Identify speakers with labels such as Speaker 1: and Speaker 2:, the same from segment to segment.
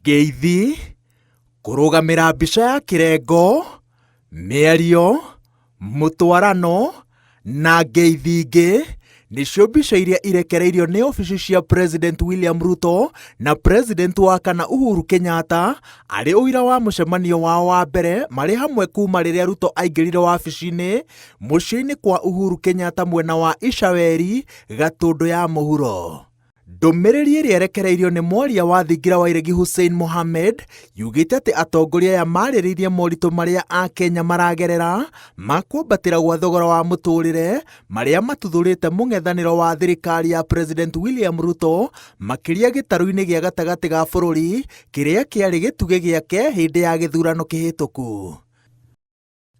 Speaker 1: Ngeithi, kũrũgamĩra mbica ya kĩrengo, mĩario, mũtwarano na ngeithi ingĩ nĩcio mbica iria irekereirio nĩ obici cia President William Ruto na President wa kana Uhuru Kenyatta arĩ ũira wa mũcemanio wao wa mbere marĩ hamwe kuma rĩrĩa Ruto aingĩrire wabici-inĩ mũciĩ-inĩ kwa Uhuru Kenyatta mwena wa Icaweri, Gatũndũ ya mũhuro. Ndũmĩrĩri ĩrĩa ĩrekereirio nĩ mwaria wa thingira wa iregi Hussein Mohamed yugĩte atĩ atongoria aya marĩrĩirie moritũ marĩa Akenya maragerera ma kwambatĩra gwa thogora wa mũtũrĩre marĩa matuthũrĩte mũng'ethanĩro wa thirikari ya President William Ruto makĩria gĩtarũ-inĩ gĩa gatagatĩ ga bũrũri kĩrĩa kĩarĩ gĩtugĩ gĩake hĩndĩ ya gĩthurano kĩhĩtũku.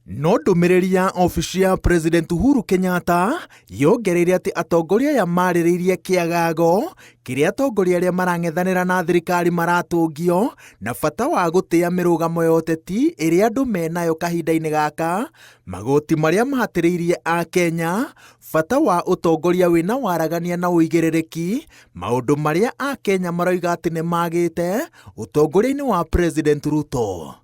Speaker 1: No ndũmĩrĩri ya obici ya President Uhuru Kenyatta yongereire atĩ atongoria aya marĩrĩirie kĩagago kĩrĩa atongoria arĩa marang'ethanĩra na thirikari maratũngio na bata wa gũtĩa mĩrũgamo ya ũteti ĩrĩa andũ menayo kahinda-inĩ gaka, magoti marĩa mahatĩrĩirie Akenya, bata wa ũtongoria wĩna waragania na ũigĩrĩrĩki, maũndũ marĩa Akenya maroiga atĩ nĩ magĩte ũtongoria-inĩ wa President Ruto.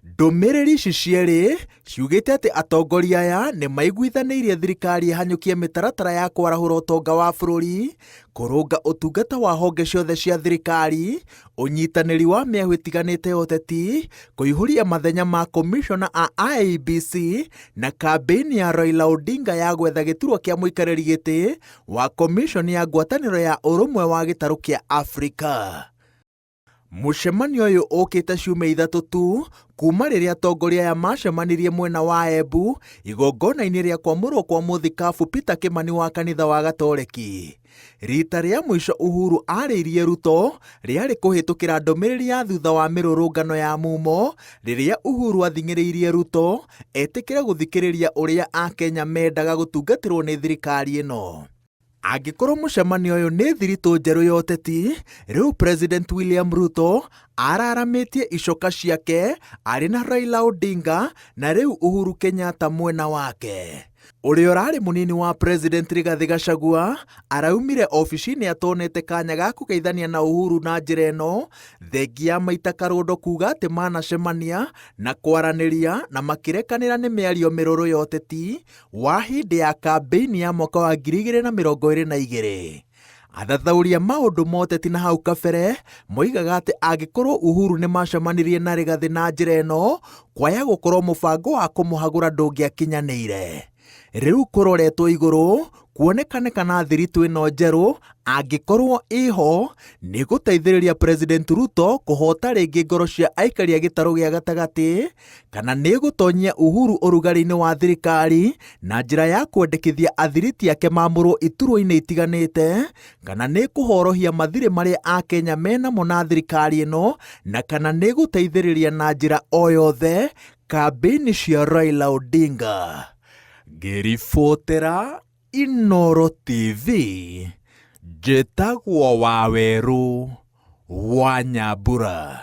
Speaker 1: Ndũmĩrĩri ici cierĩ ciugĩte atĩ atongoria aya nĩ maiguithanĩirie thirikari ĩhanyũkie mĩtaratara ya kwarahũra ũtonga wa bũrũri, kũrũnga ũtungata wa honge ciothe cia thirikari, ũnyitanĩri wa mĩahũ ĩtiganĩte ya ũteti, kũihũria mathenya ma komishona a IEBC na kambĩini ya Raila Odinga ya gwetha gĩturwa kĩa mũikarĩri gĩtĩ wa komishoni ya ngwatanĩro ya ũrũmwe wa gĩtarũ kĩa Afrika. Mũcemanio ũyũ ũkĩte ciumia ithatũ tu kuma rĩrĩa atongoria aya macemanirie mwena wa Embu igongona-inĩ rĩa kwamũrwo kwa mũthikabu Peter Kimani wa kanitha wa Gatoreki. Rita rĩa mũico Uhuru arĩirie Ruto rĩarĩ kũhĩtũkĩra ndũmĩrĩri ya thutha wa mĩrũrũngano ya mumo rĩrĩa Uhuru athing'ĩrĩirie Ruto etĩkĩre gũthikĩrĩria ũrĩa Akenya mendaga gũtungatĩrwo nĩ thirikari ĩno. Angĩkorwo mũcemanio ũyũ nĩ thiritũ njerũ ya ũteti, rĩu President William Ruto araramĩtie icoka ciake arĩ na Raila Odinga na rĩu Uhuru Kenyatta mwena wake. Ũrĩa ũrarĩ mũnini wa President Rigathĩ Gachagua araumire obici-inĩ atonete kanya ga kũgeithania na Uhuru na njĩra ĩno, thengia ya Maita Karũndo kuga atĩ manacemania na kwaranĩria na makĩrekanĩra nĩ mĩario mĩrũrũ ya ũteti wa hĩndĩ ya kambĩini ya mwaka wa 2022. Athathaũri a maũndũ ma ũteti na hau kabere moigaga atĩ angĩkorwo Uhuru nĩ macemanirie na Rigathĩ na njĩra ĩno, kwaya gũkorwo mũbango wa kũmũhagũra ndũngĩakinyanĩire. Rĩu kũroretwo igũrũ kuonekane kana thiritũ ĩno njerũ angĩkorwo ĩho nĩ gũteithĩrĩria President Ruto kũhota rĩngĩ ngoro cia aikari a gĩtarũ gĩa gatagatĩ kana nĩ gũtonyia Uhuru ũrugarĩ-inĩ wa thirikari na njĩra ya kwendekithia athiriti ake mamũrwo iturwa-inĩ itiganĩte, kana nĩ kũhorohia mathirĩ marĩa Akenya menamo na thirikari ĩno, na kana nĩ gũteithĩrĩria na njĩra o yothe kambĩini cia Raila Odinga. Ngĩribotera Inooro TV, njĩtagwo Wawerũ wa Nyambura.